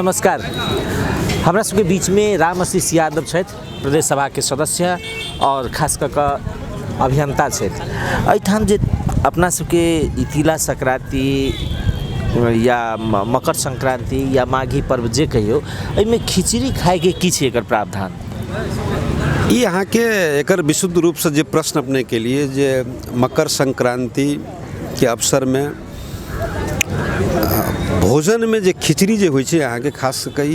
नमस्कार। हमरा सबके बीचमे राम आशीष यादव छथि, प्रदेश सभाके सदस्य और खास कऽ कऽ अभियंता छथि। एहिठाम जे अपना सबके ई तिला संक्रांति या मकर संक्रांति या माघी पर्व जे कहियौ, एहिमे खिचड़ी खायके की छै एकर प्रावधान? ई अहाँके एकर विशुद्ध रूपसँ जे प्रश्न अपने केलिए जे मकर संक्रांतिके अवसरमे भोजनमे जे खिचड़ी जे होइ छै अहाँके खास कऽ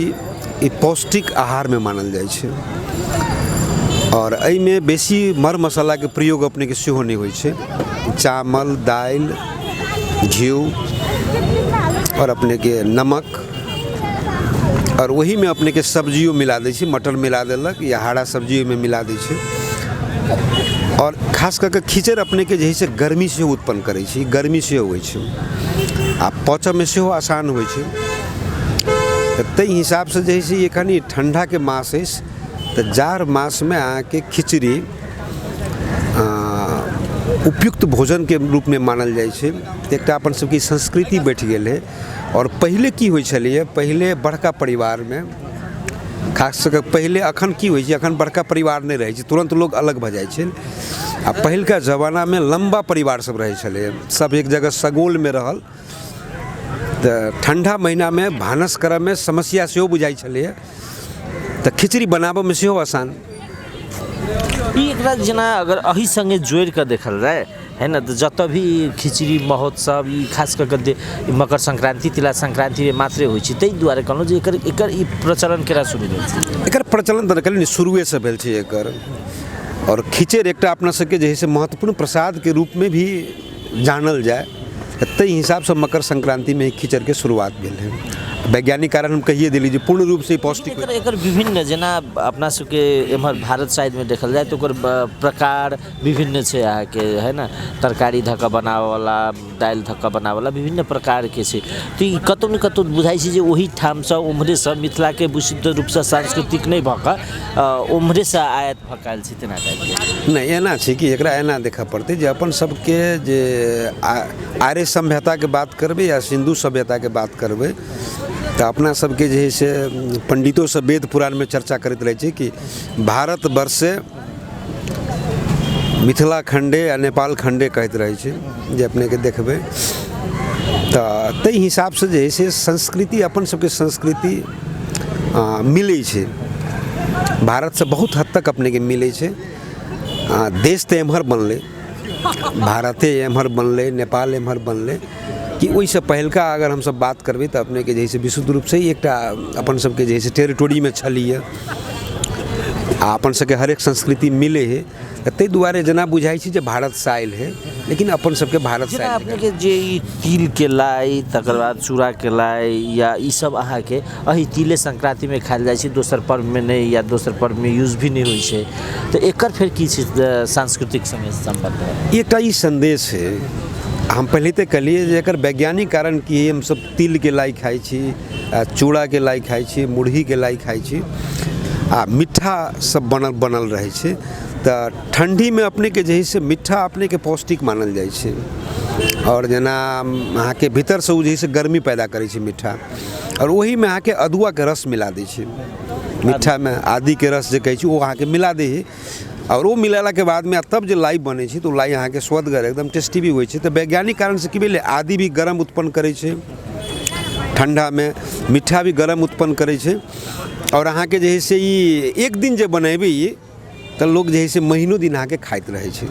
ई पौष्टिक आहारमे मानल जाइ छै आओर एहिमे बेसी मर मसालाके प्रयोग अपनेके सेहो नहि होइ छै। चावल, दालि, घिउ आओर अपनेके नमक आओर ओहिमे अपनेके सब्जियो मिला दै छै, मटर मिला देलक या हरा सब्जी ओहिमे मिला दै छै। आओर खास कऽ कऽ खिचड़ि अपनेके जे हइ से गर्मी सेहो उत्पन्न करै छै, गर्मी सेहो होइ छै आ पचऽमे सेहो आसान होइ छै। तऽ ताहि हिसाबसँ जे हइ से एखन ई ठण्डाके मास अछि तऽ जाड़ मासमे अहाँके खिचड़ी उपयुक्त भोजनके रूपमे मानल जाइ छै। एकटा अपन सबके संस्कृति बैठ गेल हइ। आओर पहिले की होइ छलैए, पहिले बड़का परिवारमे खास कऽ कऽ पहिले, अखन की होइ छै, अखन बड़का परिवार नहि रहै छै, तुरन्त लोक अलग भऽ जाइ छै। आ पहिलका जमानामे लम्बा परिवार सब रहै छलै, सब एक जगह सगोलमे रहल, तऽ ठण्डा महिनामे भानस करऽमे समस्या सेहो बुझाइ छलैए, तऽ खिचड़ी बनाबऽमे सेहो आसान। ई एकरा जेना अगर एहि सङ्गे जोड़ि कऽ देखल जाय है ने, तऽ जतऽ भी खिचड़ी महोत्सव ई खास कऽ कऽ मकर संक्रांति तिला संक्रांतिमे मात्रे होइ छै, ताहि दुआरे कहलहुँ जे एकर एकर ई प्रचलन केना शुरू भेल छै? एकर प्रचलन तऽ कहलियै ने शुरुएसँ भेल छै एकर। आओर खिचड़ि एकटा अपना सबके जे है से महत्वपूर्ण प्रसादके रूपमे भी जानल जाय, तऽ ताहि हिसाबसँ मकर संक्रांतिमे ही खिचड़िके शुरुआत भेल है। वैज्ञानिक कारण हम कहिए देली जे पूर्ण रूपसँ ई पौष्टिक। एकर विभिन्न जेना अपना सबके एम्हर भारत साइडमे देखल जाय तऽ ओकर प्रकार विभिन्न छै अहाँके है ने, तरकारी धऽ कऽ बनाबऽवला, दालि धऽ कऽ बनाबऽवला, विभिन्न प्रकारके छै। तऽ ई कतहु ने कतहु बुझाइ छै जे ओहिठामसँ ओम्हरेसँ मिथिलाके विशुद्ध रूपसँ सांस्कृतिक नहि भऽ कऽ ओम्हरेसँ आयात भऽ कऽ आयल छै तेना टाइपके। नहि, एना छै कि एकरा एना देखऽ पड़तै जे अपन सबके जे आर्य सभ्यताके बात करबै या सिन्धु सभ्यताके बात करबै तऽ अपना सबके जे हइ से पण्डितो सब वेद पुराणमे चर्चा करैत रहै छै कि भारतवर्षे मिथिला खण्डे आ नेपाल खण्डे कहैत रहै छै जे अपनेके देखबै तऽ ताहि हिसाबसँ जे हइ से संस्कृति अपन सबके संस्कृति मिलै छै भारतसँ, बहुत हद तक अपनेके मिलै छै। देश तऽ एम्हर बनलै, भारते एम्हर बनलै, नेपाल एम्हर बनलै कि ओहिसँ पहिलका अगर हमसब बात करबै तऽ अपनेके जे हइ से विशुद्ध रूपसँ एकटा अपन सबके जे हइ से टेरिटोरीमे छलैए आ अपन सबके हरेक संस्कृति मिलै हइ, तऽ ताहि दुआरे जेना बुझाइ छै जे भारतसँ आयल हइ, लेकिन अपन सबके भारतसँ जेना अपनेके जे ई तिलके लाइ, तकर बाद चूड़ाके लाइ या ई सब अहाँके एहि तिले संक्रान्तिमे खायल जाइ छै, दोसर पर्वमे नहि या दोसर पर्वमे यूज भी नहि होइ छै, तऽ एकर फेर की छै सांस्कृतिक सङ्गे सम्बन्ध? एकटा ई सन्देश हइ। हम पहिले तऽ कहलियै जे एकर वैज्ञानिक कारण की हइ। हमसब तिलके लाइ खाइ छी, चूड़ाके लाइ खाइ छी, मुरहीके लाइ खाइ छी आ मिठ्ठा सब बनल बनल रहै छै, तऽ ठण्डीमे अपनेके जे हइ से मिठ्ठा अपनेके पौष्टिक मानल जाइ छै। आओर जेना अहाँके भीतरसँ ओ जे हइ से गर्मी पैदा करै छै मिठ्ठा, आओर ओहिमे अहाँके अदुआके रस मिला दै छै मिठ्ठामे, आदीके रस जे कहै छै ओ अहाँके मिला दै हइ। आओर ओ मिलेलाके बादमे तब जे लाइ बनै छै तऽ ओ लाइ अहाँके स्वदगर एकदम टेस्टी भी होइ छै। तऽ वैज्ञानिक कारणसँ की भेलै, आदी भी गरम उत्पन्न करै छै ठण्डामे, मिठ्ठा भी गरम उत्पन्न करै छै। आओर अहाँके जे हइ से ई एक दिन जे बनेबै ई तऽ लोक जे हइ से महीनो दिन अहाँके खाइत रहै छै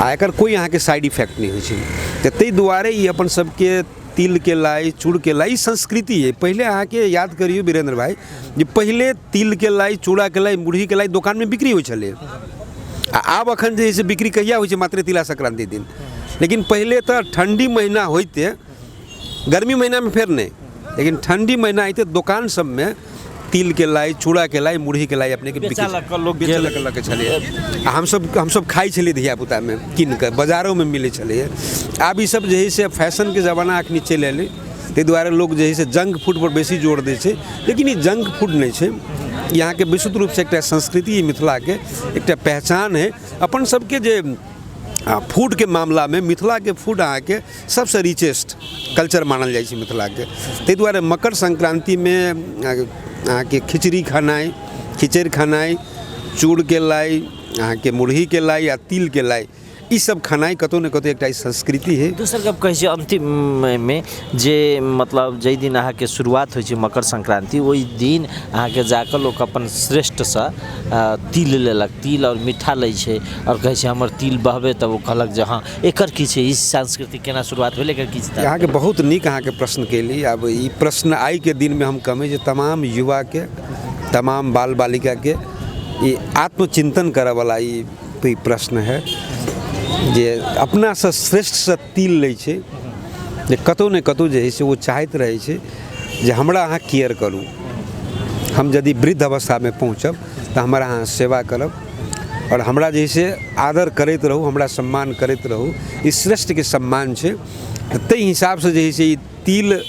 आ एकर कोइ अहाँके साइड इफेक्ट नहि होइ छै। तऽ ताहि दुआरे ई अपन सबके तिलके लाइ, चूड़के लाइ ई संस्कृति अइ। पहिले अहाँके याद करियौ वीरेन्द्र भाइ जे पहिले तिलके लाइ, चूड़ाके लाइ, मुरहीके लाइ दोकानमे बिक्री होइ छलै आ आब एखन जे हइ से बिक्री कहिया होइ छै? मात्र तिला संक्रान्ति दिन। लेकिन पहिले तऽ ठण्डी महीना होइते, गर्मी महीनामे फेर नहि, लेकिन ठण्डी महीना अइते दोकान सबमे तिलके लाइ, चूड़ाके लाइ, मुरहीके लाइ अपनेके बेचा लऽ कऽ लोक बेचऽ लऽ कऽ छलैए आ हमसब खाइ छलियै धियापुतामे कीन कऽ, बजारोमे मिलै छलैए। आब ई सब जे हइ से फैशनके जमाना अखनी चलि अयलै, ताहि दुआरे लोक जे हइ से जंक फूडपर बेसी जोर दै छै, लेकिन ई जंक फूड नहि छै। ई अहाँके विशुद्ध रूपसँ एकटा संस्कृति, मिथिलाके एकटा पहचान हइ। अपन सबके जे आ फूडके मामलामे मिथिलाके फूड अहाँके सबसँ रिचेस्ट कल्चर मानल जाइ छै मिथिलाके। ताहि दुआरे मकर संक्रान्तिमे अहाँके खिचड़ी खेनाइ, खिचड़ि खेनाइ, चूड़के लाइ, अहाँके मुरहीके लाइ आ तिलके लाइ, ई सब खेनाइ कतहु ने कतहु एकटा ई संस्कृति है। दोसर गप कहै छी अन्तिममे जे मतलब जाहि दिन अहाँके शुरुआत होइ छै मकर संक्रान्ति, ओहि दिन अहाँके जाकऽ लोक अपन श्रेष्ठसँ तिल लेलक, तिल आओर मिठ्ठा लै छै आओर कहै छै हमर तिल बहबे, तब ओ कहलक जे हँ एकर की छै, ई संस्कृति केना शुरुआत भेल, एकर की छै? अहाँके बहुत नीक अहाँके प्रश्न केली। आब ई प्रश्न आइके दिनमे हम कहबै जे तमाम युवाके, तमाम बाल बालिकाके ई आत्मचिन्तन करऽवला ई प्रश्न है जे अपनासँ श्रेष्ठसँ तिल लै छै, जे कतहु ने कतहु जे है से ओ चाहैत रहै छै जे हमरा अहाँ केयर करू, हम यदि वृद्ध अवस्थामे पहुँचब तऽ हमर अहाँ सेवा करब आओर हमरा जे है से आदर करैत रहू, हमरा सम्मान करैत रहू। ई श्रेष्ठके सम्मान छै। तऽ ताहि हिसाबसँ जे है से ई तिल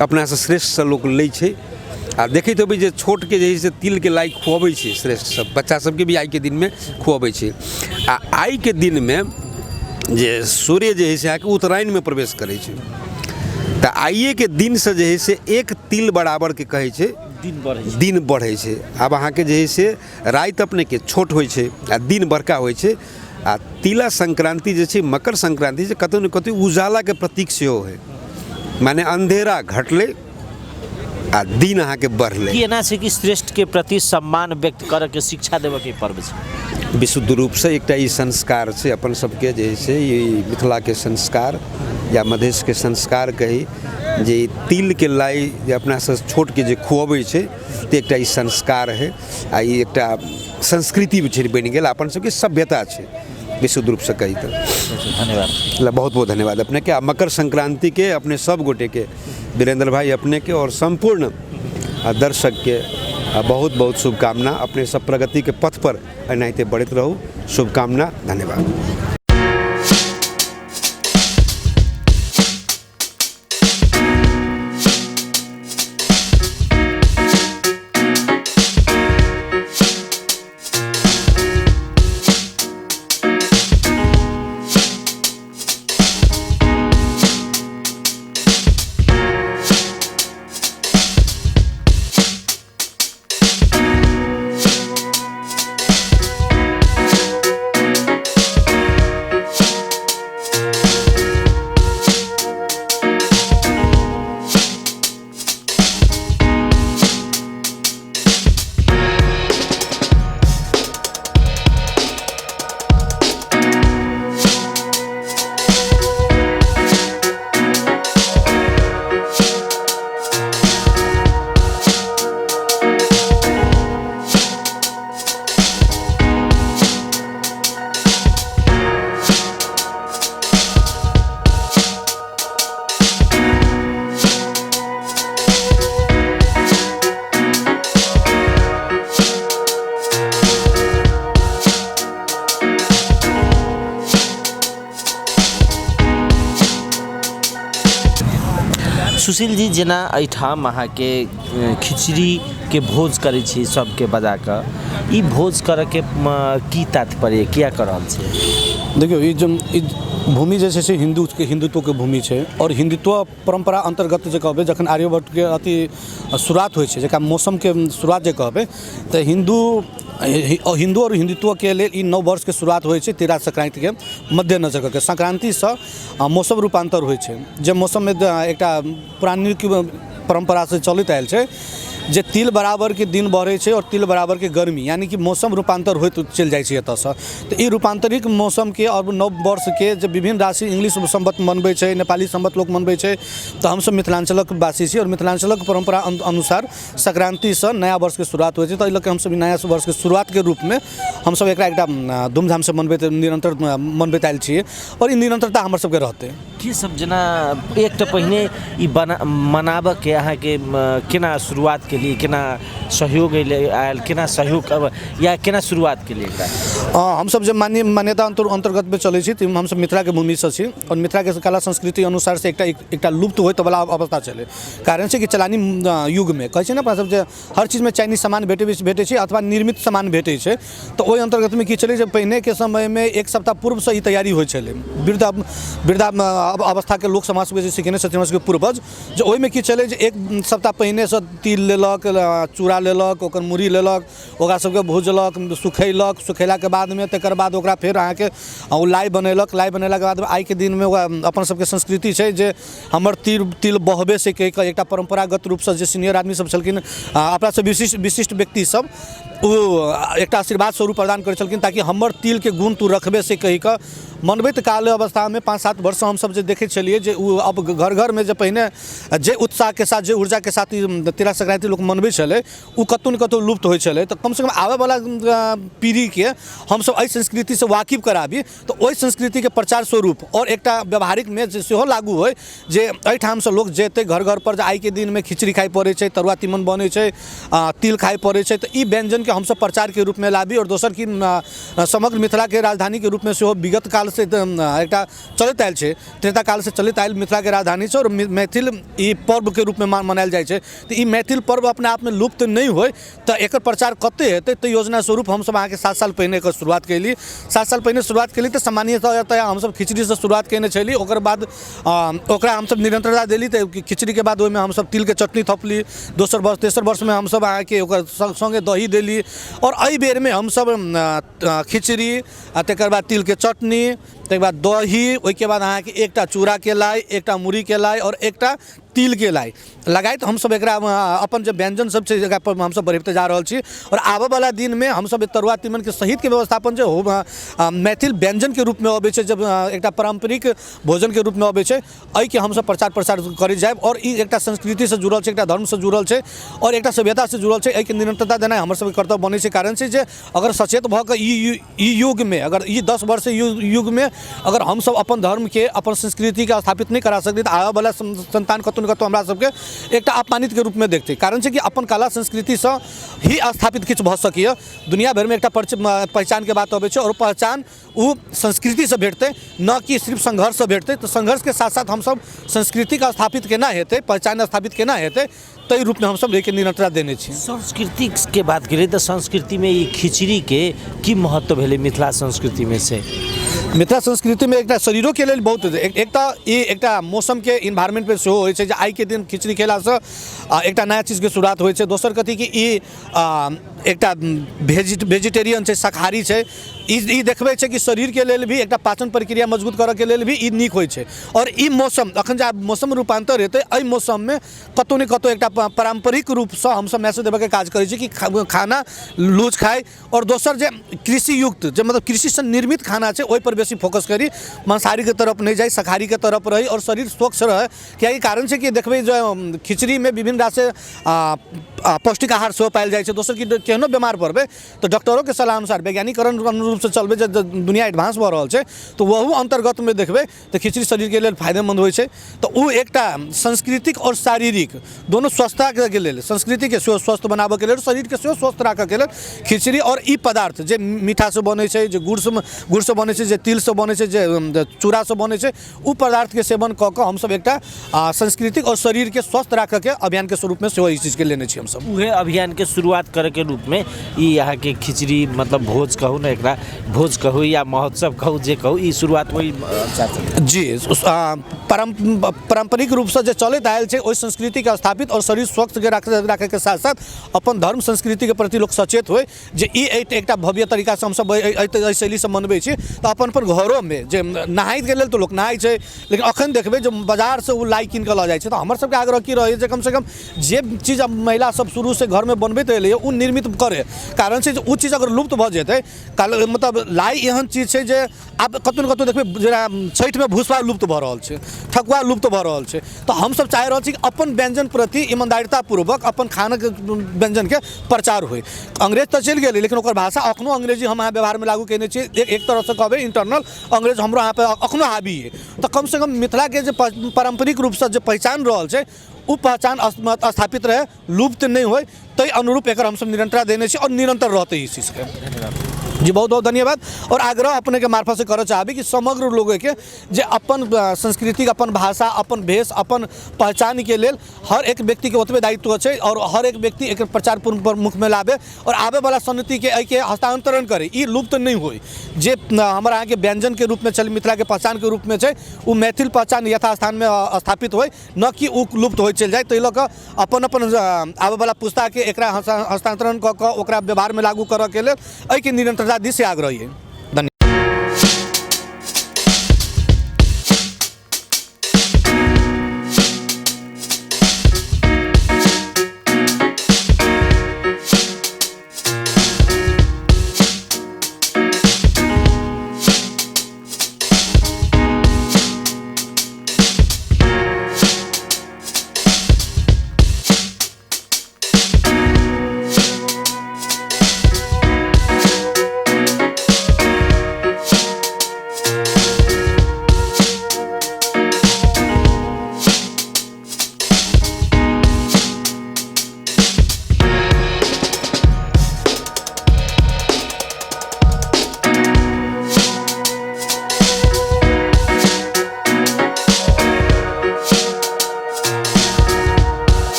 अपनासँ श्रेष्ठसँ लोक लै छै। आ देखैत हेबै जे छोटके जे है से तिलके लाइ खुअबै छै श्रेष्ठ सब, बच्चा सबके भी आइके दिनमे खुअबै छै। आ आइके दिनमे जे सूर्य जे है से अहाँके उत्तरायणमे प्रवेश करै छै, तऽ आइएके दिनसँ जे है से एक तिल बराबरके कहै छै दिन बढ़ै छै, दिन बढ़ै छै। आब अहाँके जे है से राति अपनेके छोट होइ छै आ दिन बड़का होइ छै। आ तिला संक्रान्ति जे छै, मकर संक्रान्ति जे कतहु ने कतहु उजालाके प्रतीक सेहो है, माने अन्धेरा घटलै आ दिन अहाँके बढ़लै। की एना छै कि श्रेष्ठके प्रति सम्मान व्यक्त करऽके शिक्षा देबऽके पर्व छै? विशुद्ध रूपसँ एकटा ई संस्कार छै अपन सबके जे छै, ई मिथिलाके संस्कार या मधेशके संस्कार कही जे तिलके लाइ जे अपनासँ छोटके जे खुअबै छै, तऽ एकटा ई संस्कार है आ ई एकटा संस्कृति छै बनि गेल, अपन सबके सभ्यता छै विशुद्ध रूपसँ कही तऽ। धन्यवाद, बहुत बहुत धन्यवाद अपनेके। आ मकर संक्रान्तिके अपने सब गोटेके, वीरेंद्र भाई अपनेके और सम्पूर्ण दर्शकके बहुत बहुत शुभकामना। अपने सब प्रगतिके पथ पर एनाहिते बढ़ैत रहू, शुभकामना, धन्यवाद। सुशील जी, जेना एहिठाम अहाँके खिचड़ीके भोज करै छी सबके बजा कऽ, ई भोज करऽके की तात्पर्य, किया कऽ रहल छी? देखियौ, ई ई भूमि जे छै से हिन्दूके, हिन्दुत्वके भूमि छै और हिन्दुत्व परम्परा अन्तर्गत जे कहबै, जखन आर्यभट्टके अथी शुरुआत होइ छै, जकरा मौसमके शुरुआत जे कहबै, तऽ हिन्दू आओर हिन्दुत्वके लेल ई नव वर्षके शुरुआत होइ छै तिला संक्रान्तिके मद्देनजर कऽ के। संक्रान्तिसँ मौसम रूपान्तर होइ छै, जे मौसममे एकटा पौराणिक परम्परासँ चलैत आयल छै जे तिल बराबरके दिन बढ़ै छै और तिल बराबरके गर्मी, यानी कि मौसम रूपान्तर होइत चलि जाइ छै एतऽसँ। तऽ ई रूपान्तरिक मौसमके और नव वर्षके जे विभिन्न राशि इंग्लिश सम्वत मनबै छै, नेपाली सम्वत लोक मनबै छै, तऽ हमसब मिथिलाञ्चलक वासी छी और मिथिलाञ्चलक परम्परा अनुसार संक्रान्तिसँ नया वर्षके शुरुआत होइ छै। तऽ एहि लऽ कऽ हमसब नया वर्षके शुरुआतके रूपमे हमसब एकरा एकटा धूमधामसँ मनबैत, निरन्तर मनबैत आयल छियै और ई निरन्तरता हमर सबके रहतै। की सब जेना एकटा पहिने ई बना मनाबऽके अहाँके केना शुरुआत केलियै, केना सहयोग अयलै आयल, केना सहयोग या केना शुरुआत केलियै एकरा? हमसब जे मान्यता अन्तर्गतमे चलै छी तऽ हमसब मिथिलाके भूमिसँ छी आओर मिथिलाके कला संस्कृति अनुसार से एकटा एकटा लुप्त होइत वला अवस्था छलै। कारण छै कि चलानी युगमे कहै छै ने अपना सब जे हर चीजमे चाइनीज सामान भेटै छै अथवा निर्मित सामान भेटै छै, तऽ ओहि अन्तर्गतमे की छलै जे पहिनेके समयमे एक सप्ताह पूर्वसँ ई तैयारी होइ छलै। वृद्ध वृद्धा अवस्थाके लोक समाज सबके जे सिखेने छथिन हमर सबके पूर्वज, जे ओहिमे की छलै जे एक सप्ताह पहिनेसँ तिल लेलक, चूड़ा लेलक, ओकर मुरही लेलक, ओकरा सबके भुजलक, सुखेलक, सुखेलाके बादमे तकर बाद ओकरा फेर अहाँके ओ लाइ बनेलक। लाइ बनेलाके बाद आइके दिनमे ओकरा अपन सबके संस्कृति छै जे हमर तिल तिल बहबे से कहि कऽ एकटा परम्परागत रूपसँ जे सीनियर आदमी सब छलखिन, अपनासँ विशिष्ट विशिष्ट व्यक्ति सब, ओ एकटा आशीर्वाद स्वरूप प्रदान करै छलखिन ताकि हमर तिलके गुण तू रखबे से कहि कऽ मनबैत काल अवस्थामे 5-7 वर्षसँ हमसब जे देखै छलियै जे ओ अब घर घरमे जे पहिने जे उत्साहके साथ जे ऊर्जाके साथ ई तिला संक्रान्ति लोक मनबै छलै ओ कतहु ने कतहु लुप्त होइ छलै। तऽ कमसँ कम आबैवला पीढ़ीके हमसब एहि संस्कृतिसँ वाकिफ कराबी, तऽ ओहि संस्कृतिके प्रचार स्वरूप आओर एकटा व्यवहारिकमे जे सेहो लागू होइ जे एहिठामसँ लोक जेतै घर घरपर जे आइके दिनमे खिचड़ी खाइ पड़ै छै, तरुआ तीमन बनै छै, तिल खाइ पड़ै छै, तऽ ई व्यञ्जनके हमसब प्रचारके रूपमे लाबी। आओर दोसर की समग्र मिथिलाके राजधानीके रूपमे सेहो विगत कालसँ एकटा चलैत आयल छै, त्रेता कालसँ चलैत आयल मिथिलाके राजधानी छै आओर मैथिल ई पर्वके रूपमे मनायल जाइ छै। तऽ ई मैथिल पर्व अपना आपमे लुप्त नहि होइ तऽ एकर प्रचार कते हेतै, तऽ योजना स्वरूप हमसब अहाँके 7 साल पहिने एकर शुरुआत कयली। 7 साल पहिने शुरुआत कयली तऽ सामान्यतया हमसब खिचड़ीसँ शुरुआत कयने छली। ओकर बाद ओकरा हमसब निरन्तरता देली, तऽ खिचड़ीके बाद ओहिमे हमसब तिलके चटनी थपली। दोसर वर्ष तेसर वर्षमे हमसब अहाँके ओकर सङ्गे दही देली। आओर एहि बेरमे हमसब खिचड़ी आ तकर बाद तिलके चटनी, तकर बाद दही, ओहिके बाद अहाँके एकटा चूड़ाके लाइ, एकटा मुरहीके लाइ आओर एकटा तिलके लाइ लगाइत हमसब एकरा अपन जे व्यञ्जन सब छै एकरा पर हमसब बढ़बिते जा रहल छी। आओर आबऽवला दिनमे हमसब तरुआ तीमनके सहितके व्यवस्थापन जे हो मैथिल व्यञ्जनके रूपमे अबै छै, जब एकटा पारम्परिक भोजनके रूपमे अबै छै, एहिके हमसब प्रचार प्रसार करैत जायब। आओर ई एकटा संस्कृतिसँ जुड़ल छै, एकटा धर्मसँ जुड़ल छै आओर एकटा सभ्यतासँ जुड़ल छै। एहिके निरन्तरता देनाइ हमर सबके कर्तव्य बनै छै। कारण छै जे अगर सचेत भऽ कऽ ई युगमे अगर ई 10 वर्ष युगमे अगर हमसब अपन धर्मके अपन संस्कृतिके स्थापित नहि करा सकली तऽ आबऽवला सन्तान कतहु ने कतहु हमरा सबके एकटा अपमानितके रूपमे देखतै। कारण छै कि अपन कला संस्कृतिसँ ही स्थापित किछु भऽ सकैए। दुनिया भरिमे एकटा पहचानके बात अबै छै आओर पहचान ओ संस्कृतिसँ भेटतै, न कि सिर्फ संघर्षसँ भेटतै। तऽ संघर्षके साथ साथ हमसब संस्कृतिके स्थापित केना हेतै, पहचान स्थापित केना हेतै, ताहि रूपमे हमसब एहिके निरन्तरता देने छी। संस्कृतिके बात करी तऽ संस्कृतिमे ई खिचड़ीके की महत्व भेलै मिथिला संस्कृतिमे से? मिथिला संस्कृतिमे एकटा शरीरोके लेल बहुत एक तऽ ई एकटा मौसमके इन्वायरमेंट पर सेहो होइ छै जे आइके दिन खिचड़ी खेलासँ एकटा नया चीजके शुरुआत होइ छै। दोसर कथी कि ई एकटा वेजिटेरियन छै, शाकाहारी छै, ई देखबै छै कि शरीरके लेल भी एकटा पाचन प्रक्रिया मजबूत करऽके लेल भी ई नीक होइ छै। आओर ई मौसम अखन जे आब मौसम रूपान्तर हेतै, एहि मौसममे कतहु ने कतहु एकटा पारम्परिक रूपसँ हमसब मैसेज देबऽके काज करै छी कि खाना लूज खाइ। आओर दोसर जे कृषि युक्त जे मतलब कृषिसँ निर्मित खाना छै ओहिपर बेसी फोकस करी, मांसाहारीके तरफ नहि जाइ, शाकाहारीके तरफ रही आओर शरीर स्वस्थ रहै। किएकि कारण छै कि देखबै जे खिचड़ीमे विभिन्न रास पौष्टिक आहार सेहो पायल जाइ छै। दोसर कि केहनो बेमार पड़बै तऽ डॉक्टरोके सलाह अनुसार वैज्ञानिकरण रूपसँ चलबै, जे दुनिया एडवांस भऽ रहल छै तऽ ओहू अन्तर्गतमे देखबै तऽ खिचड़ी शरीरके लेल फायदेमन्द होइ छै। तऽ ओ एकटा सांस्कृतिक आओर शारीरिक दोनो स्वस्थताके लेल, संस्कृतिके सेहो स्वस्थ बनाबऽके लेल, शरीरके सेहो स्वस्थ राखऽके लेल खिचड़ी आओर ई पदार्थ जे मीठासँ बनै छै, जे गुड़सँ बनै छै, जे तिलसँ बनै छै, जे चूड़ासँ बनै छै, ओ पदार्थके सेवन कऽ कऽ हमसब एकटा सांस्कृतिक आओर शरीरके स्वस्थ राखऽके अभियानके स्वरूपमे सेहो ई चीजके लेने छी हमसब। उहे अभियानके शुरुआत करैके रूपमे ई अहाँके खिचड़ी मतलब भोज कहू ने, एकरा भोज कहू या महोत्सव कहू, जे कहू, ई शुरुआत ओहि अनुसार। जी, पारम्परिक रूपसँ जे चलैत आयल छै ओहि संस्कृतिके स्थापित आओर शरीर स्वस्थके राखैके साथ साथ अपन धर्म संस्कृतिके प्रति लोक सचेत होइ जे ई एकटा भव्य तरीकासँ हमसब एहि शैलीसँ मनबै छी। तऽ अपन अपन घरोमे जे नहाइके लेल तऽ लोक नहाइ छै, लेकिन अखन देखबै जे बाजारसँ ओ लाइ कीन कऽ लऽ जाइ छै। तऽ हमर सबके आग्रह की रहैए जे कमसँ कम जे चीज आब महिला सब शुरूसँ घरमे बनबैत एलैए ओ निर्मित करै। कारण छै जे ओ चीज अगर लुप्त भऽ जेतै काल्हि, मतलब लाइ एहन चीज छै जे आब कतहु ने कतहु देखबै जेना छठिमे भुसबा लुप्त भऽ रहल छै, ठकुआ लुप्त भऽ रहल छै। तऽ हमसब चाहि रहल छी कि अपन व्यञ्जन प्रति ईमानदारितापूर्वक अपन खानाके व्यञ्जनके प्रचार होइ। अंग्रेज तऽ चलि गेलै लेकिन ओकर भाषा अखनो अंग्रेजी हम अहाँ व्यवहारमे लागू कयने छी। एक तरहसँ कहबै इंटरनल अंग्रेज हमरो अहाँ पर अखनो हावी अइ। तऽ कमसँ कम मिथिलाके जे पारम्परिक रूपसँ जे पहिचान रहल छै ओ पहचान स्थापित रहै, लुप्त नहि होइ, ताहि अनुरूप एकर हमसब निरन्तरता देने छी आओर निरन्तर रहतै ई चीजके। जी बहुत बहुत धन्यवाद। और आग्रह अपने के मार्फत से करऽ चाहबी कि समग्र लोगके जे अपन संस्कृति, अपन भाषा, अपन भेष, अपन पहचानके लेल हर एक व्यक्तिके ओतबे दायित्व छै और हर एक व्यक्ति एकर प्रचार प्रमुखमे लाबे और आबेवला सन्ततिके एहिके हस्तांतरण करे, ई लुप्त नहि होइ। जे हमर अहाँके व्यञ्जनके रूपमे छल, मिथिलाके पहचानके रूपमे छै, ओ मैथिल पहचान यथास्थानमे स्थापित होइ, न कि ओ लुप्त होइत चलि जाय। ताहि लऽ कऽ अपन अपन आबयवला पुस्ताके एकरा हस्तांतरण कऽ कऽ ओकरा व्यवहारमे लागू करऽके लेल एहिके निरन्तरता दी, से आग्रह अइ।